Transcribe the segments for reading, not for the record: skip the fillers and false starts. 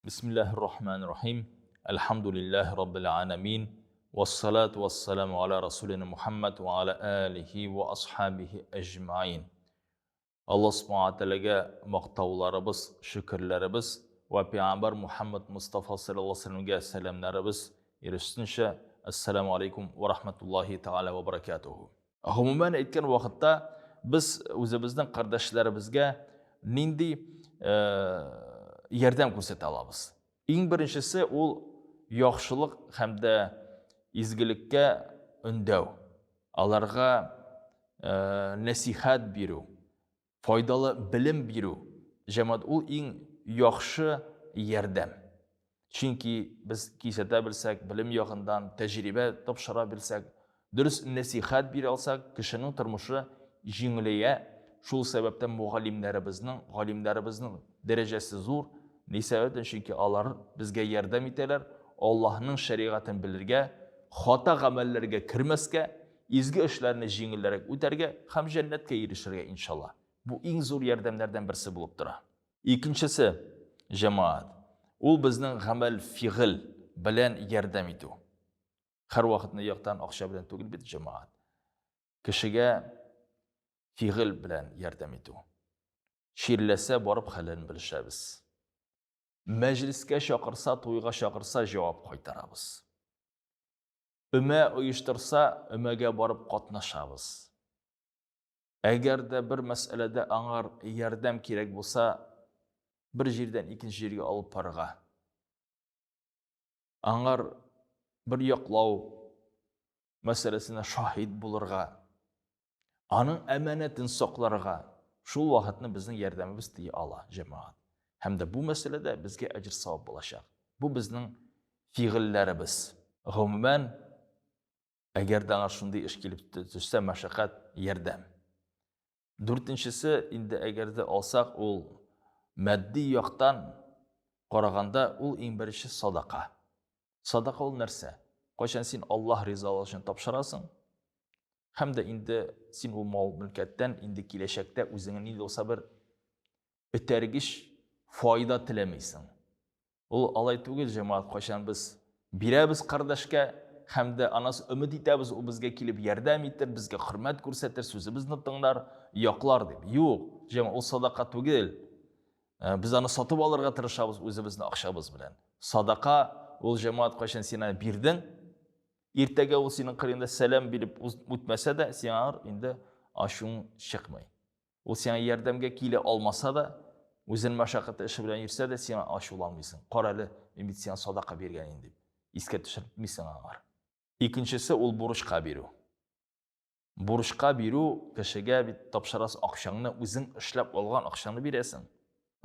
Бисмиллаһир рахманир рахим. Әлхәмдүлиллаһи раббил аламин. Вассалату вассаламу аля расулина Мухаммад ва аля алихи ва асхабихи әҗмаин. Аллаһ Субхана Тәгаләгә мактауларыбыз, шөкерләребез вә пәйгамбәр Мухаммад Мустафа саллаллаһу алейһи вәсәлләмгә сәламнәребез ирешсенчә. Ассаламу алейкум ва рахматуллаһи тәгалә ва баракатуху. Гомумән әйткән вакытта без үзебезнең кардәшләребезгә нинди ярдәм күрсәтә алабыз? Иң беренчесе ул яхшылык һәм дә изгелеккә өндәү. Аларга нәсихәт бирү, файдалы белем бирү, җәмәгать, ул иң яхшы ярдәм. Чөнки без кисәтә белсәк, белем ягыннан тәҗрибә тапшыра белсәк, дөрес нәсихәт бирә алсак, кешенең тормышы җиңеләя. Шул сәбәптән мөгаллимнәребезнең, галимнәребезнең дәрәҗәсе зур. Ни сәбәптән? Чөнки алар безгә ярдәм итәләр, Аллаһның шәригатен белергә, хата гамәлләргә кермәскә, изге эшләрне җиңелрәк үтәргә һәм җәннәткә ирешергә, иншалла. Бу иң зур ярдәмнәрдән берсе булып тора. Икенчесе, җәмәгать, ул безнең гамәл, фигыль белән ярдәм итү. Һәрвакытны яктан акча белән түгел бит, җәмәгать. Кешегә фигыль белән ярдәм итү. Чирләсә, барып хәлен белешәбез. Мәҗлескә чакырса, туйга чакырса, җавап кайтарабыз. Өмә оештырса, өмәгә барып катнашабыз. Әгәр дә бер мәсьәләдә аңар ярдәм кирәк булса, бер җирдән икенче җиргә алып барырга. Аңар бер яклау мәсьәләсенә шаһит булырга, аның әманәтен сакларга, шул вакытны безнең ярдәмебез тия ала, җәмәгать. Һәм дә бу мәсьәләдә безгә әҗер савап булачак. Бу безнең фигыльләребез. Гомумән, Әгәр дә аңа шундый эш килеп төшсә, мәшәкать, ярдәм. Дүртенчесе, инде әгәр дә алсак, ул матди яктан караганда, ул иң беренче садака. Садака ул нәрсә? Кайчан син Аллаһ ризалыгы өчен тапшырасың, һәм дә инде син ул мал-мөлкәттән инде киләчәктә үзеңә нинди булса бер этәргеч файда теләмисең. Ул алай түгел, җәмәгать, кайчан без бирәбез кардәшкә һәм дә анасы өмет итәбез, ул безгә килеп ярдәм итер, безгә хөрмәт күрсәтер, сүзебезне тыңлар, яклар дип. Юк, җәмәгать, ул садака түгел. Э, без аны сатып алырга тырышабыз үзебезнең акчабыз белән. Садака ул җәмәгать кайчан син аны бирдең, иртәгә ул синең кырыенда сәлам биреп үтмәсә дә, сиңа инде ачуың чыкмый. Ул сиңа ярдәмгә килә алмаса да, үзен мәшәкате эше белән йөрсә дә, сиңа ачуланмыйсың. Кара әле, мин бит сиңа садака биргән инде дип. Искә төшертмисең аңар. Икенчесе ул бурычка бирү. Бурычка бирү кешегә бит тапшырасы акчаңны, үзең эшләп алган акчаңны бирәсең.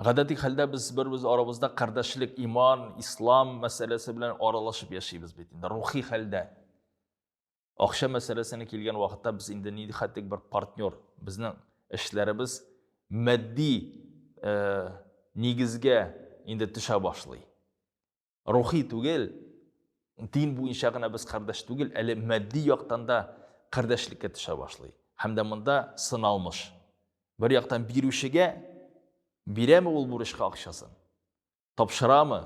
Гадәти хәлдә без бер-без арабызда кардәшлек, иман, ислам мәсьәләсе белән аралашып яшибез бит инде, рухи хәлдә. Акча мәсьәләсенә килгән вакытта без инде нинди хәтлек бер партнер, безнең эшләребез матди э, нигезгә инде төшә башлый. Рухи түгел, дин буенча гына без кардәш түгел, әле матди яктан да кардәшлеккә төшә башлый. Һәм дә монда сыналмыш. Бер яктан бирүчегә бирәме ул бурычка акчасын? Тапшырамы?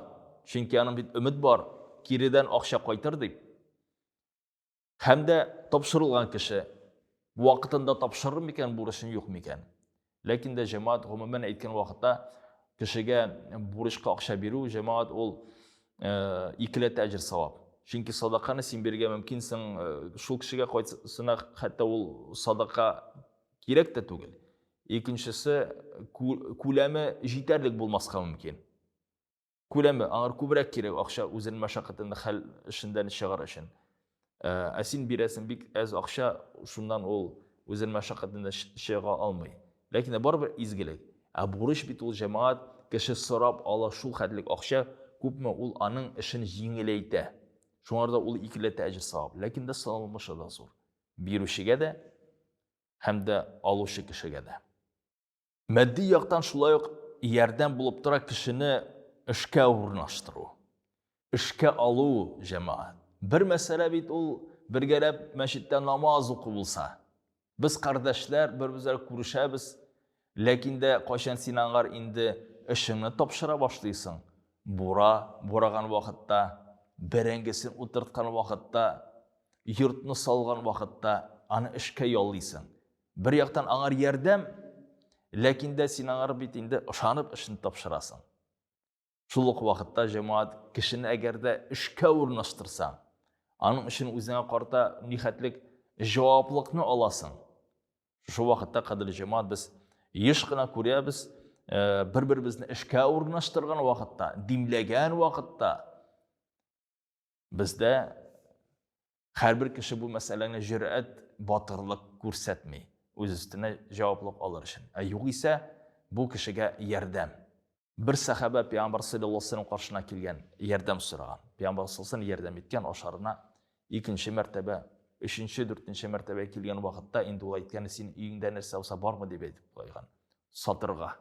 Чөнки аның бит өмет бар, киредән акча кайтыр дип. Һәм дә тапшырылган кеше вакытында тапшырыр микән бурычын, юк микән? Ләкин дә җәмәгать гомумән әйткән вакытта кешегә бурычка акча бирү, җәмәгать ул э, икеләтә әҗер савап. Чөнки садаканы син бирергә мөмкинсең, э, шул кешегә кайтсына хәтта ул садака кирәк тә түгел. Икенчесе, күләме җитәрлек булмаска мөмкин. Күләме, аңар күбрәк кирәк акча үзенең мәшәкатен хәл эшендән чыгар өчен. Ә син бирәсең бик әз акча, шуннан ул үзенең мәшәкатеннән чыга алмый. Ләкин дә барыбер изгелек. Ә бурыч бит ул җәмәгать, кеше сорап ала шул хәтлек акча, күпме ул аның эшен җиңеләйтә. Шуңар да ул икеләтә әҗер савап. Ләкин дә салымышы да зур. Бирүчегә дә һәм дә алучы кешегә дә. Матди яктан шулай ук ярдәм булып тора кешене эшкә урнаштыру. Эшкә алу, җәмәгать. Бер мәсьәлә бит ул бергәләп мәчеттә намаз уку булса. Без кардәшләр, бер-беребезгә күрешәбез. Ләкин дә кайчан син аңар инде эшеңне тапшыра башлыйсың? Бура бураган вакытта, бәрәңгесен утырткан вакытта, йортны салган вакытта аны эшкә яллыйсың. Бер яктан аңар ярдәм, ләкин дә син аңар бит инде ышанып эшен тапшырасың. Шул ук вакытта җәмәгать кешене әгәр дә эшкә урнаштырсаң, аның өчен үзеңә карта нихәтлек җаваплыкны аласың. Шушы вакытта, кадерле җәмәгать, без еш кына күрәбез, э, бер-беребезне эшкә урнаштырган вакытта, димләгән вакытта бездә һәрбер кеше бу мәсьәләне җөрьәт, батырлык күрсәтми, үз өстенә җаваплык алыр өчен. Ә югыйсә, бу кешегә ярдәм. Бер сәхабә пәйгамбәр саллаллаһу алейһи вәсәлләм каршына килгән, ярдәм сораган. Пәйгамбәр саллаллаһу ярдәм иткән ашарына икенче мәртәбә, өченче, дүртенче мәртәбә килгән вакытта инде ул әйткән, син өеңдә нәрсә булса бармы дип әйтеп куйган. Сатырга.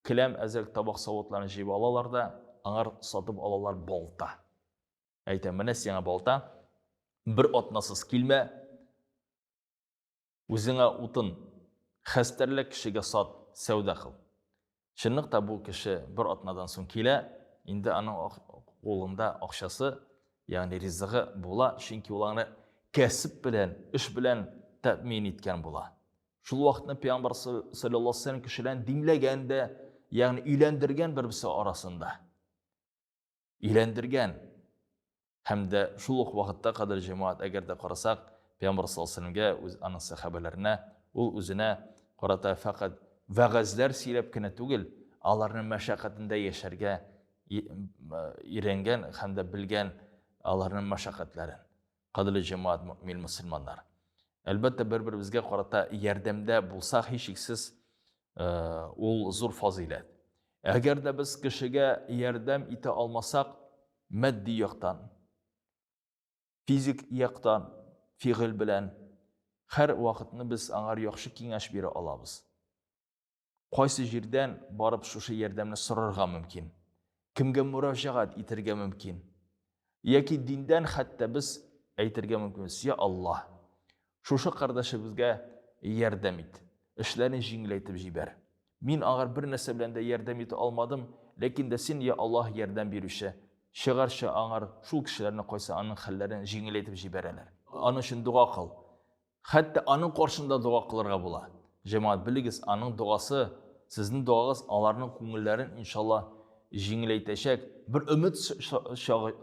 Келәм әзер табак савытларын җыеп алалар да, аңар сатып алалар балта. Әйтә, менә сиңа балта, бер атнасыз килмә, Үзеңә утын хәстәрлә, кешегә сат, сәүдә кыл. Чынлыкта бу кеше бер атнадан соң килә, инде аның кулында акчасы, ягъни ризыгы була, чөнки ул аны кәсеп белән, эш белән тәэмин иткән була. Шул вакытны пәйгамбәр саллаллаһу алейһи ва сәлләм кешеләрне димләгән дә, ягъни өйләндергән бер-берсе арасында. Өйләндергән. Һәм дә шул ук вакытта, кадерле җәмәгать, әгәр дә карасак, Пәйгамбәр саллаллаһу алейһи ва сәлләмгә, үз аның сәхабәләренә, ул үзенә карата фәкать вәгазьләр сөйләп кенә түгел, аларның мәшәкатендә яшәргә өйрәнгән һәм дә белгән аларның мәшәкатьләрен. Кадерле җәмәгать, мөэмин мөселманнар. Әлбәттә, бер-беребезгә карата ярдәмдә булсак, һичшиксез, ул зур фазыйләт. Әгәр дә без кешегә ярдәм итә алмасак, матди яктан, физик яктан, фигыль белән, һәр вакытны без аңар яхшы киңәш бирә алабыз. Кайсы җирдән барып шушы ярдәмне сорарга мөмкин? Кемгә мөрәҗәгать итәргә мөмкин? Яки диндән хәтта без әйтергә мөмкинбез, Я Аллаһ, шушы кардәшебезгә ярдәм ит, эшләрен җиңеләйтеп җибәр. Мин аңар бер нәрсә белән дә ярдәм итә алмадым, ләкин дә син, я Аллаһ, ярдәм бирүче, чыгарчы аңар шул кешеләрне, кайсы аның хәлләрен җиңеләйтеп җибәрәләр. Аның өчен дога кыл. Хәтта аның каршында дога кылырга була. Җәмәгать, белегез, аның догасы, сезнең догагыз аларның күңелләрен, иншалла, җиңеләйтәчәк, бер өмет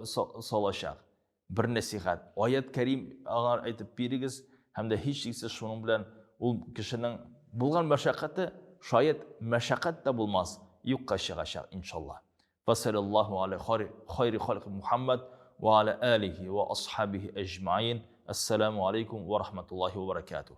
салачак. Бер нәсихәт, аят кәрим аңар әйтеп бирегез һәм дә һичшиксез шуның белән ул кешенең булган мәшәкате, шаять мәшәкать тә булмас, юкка чыгачак, иншалла. Ва саллаллаху аля хайри халқи Мухаммад ва аля алихи ва асхабихи әҗмаин. Ассаламу алейкум ва рахматуллахи ва баракатух.